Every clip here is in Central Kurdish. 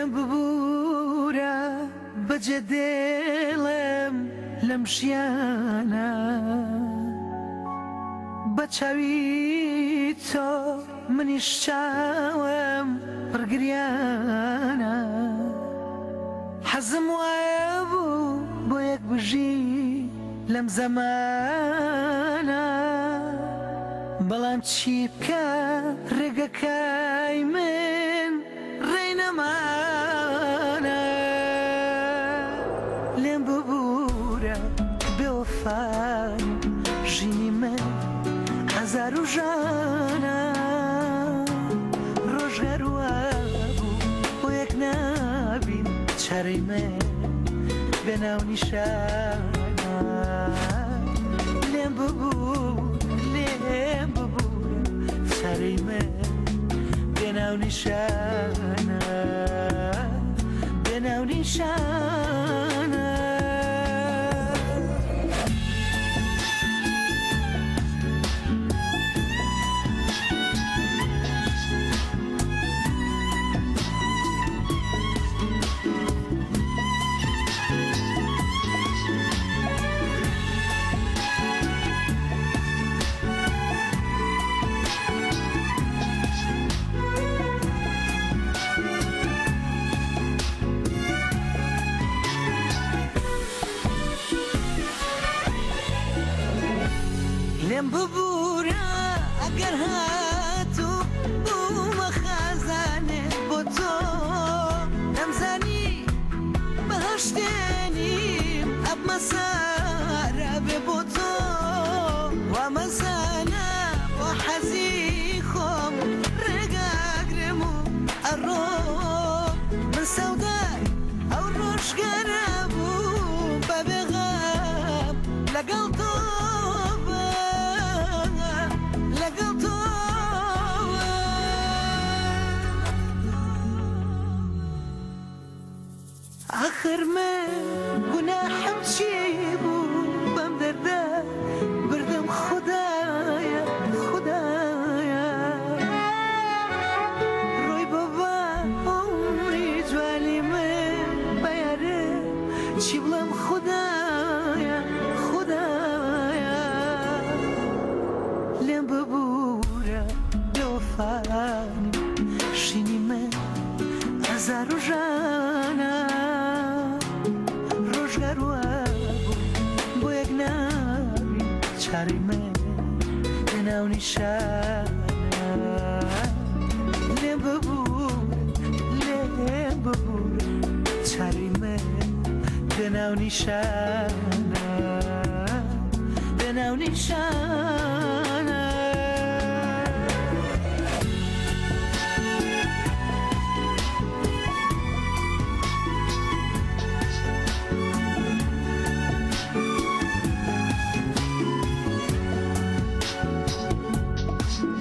لێم ببوورە بەجێ دێڵم لەم ژیانە بە چاوی تۆ منیش چاوم پڕ گریانە حەزم وایە بوو بۆ یەک بژی لەم زەمانە بەڵام چی بکە ڕێگەکای من ڕێی نەمانە لێم ببوورە بێوەفای ژینی من ئازار و ژانە ڕۆژگار وابوو بۆ یەک نابین چارەی من بێ ناونیشانە لێم ببوورە لێم ببوورە چارەی من بێ ناونیشانە بێ ناونیشانە. لێم ببوورە ئەگەر هاتوو بوومە خەزانێ بۆ تۆ نەمزانی بەهەشتێنیم ئەبمە سارا بێ بۆ تۆ وامەزانە بۆ حەزی خۆم ڕێگاگرم و ئەڕۆم من سەودای ئەو ڕۆژگارە بووم بە بێغەم لەگەڵ تۆ بم لەگەڵ تۆ ئاخر من گوناحم چی بوو بەم دەردە بردم خودایە خودایە ڕۆی بابا عومری جوانی من بەیارێ چی بڵێم خودایە خودایە لێم ببوورە بێوەفانی ژینی من ئازار و ژانە ڕۆژگار وابوو بۆ یەک نابی چارەی من بێ ناونیشانە لێم ببوورە لێم ببوورە چارەی من بێ ناونیشانە بێ ناونیشانە.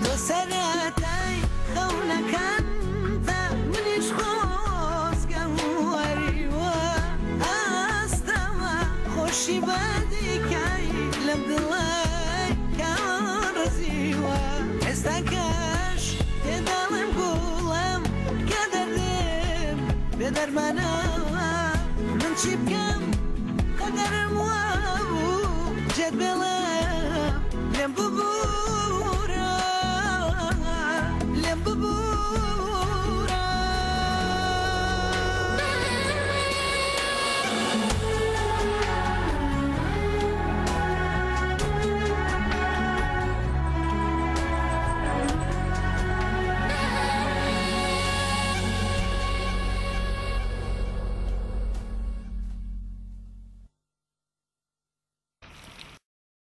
تۆ سەرەتای خەونەکانتە منیش خۆزگەم وەریوە ئاستەمە خۆشی بەدیکای لەم دڵای کاوان ڕزیوە ئێستا کەش تێداڵم گوڵم کە دەردم بێ دەرمانە من چی بکەم قەدەرم وابوو جێت بێڵم لێم ببوورە لێم ببوورە.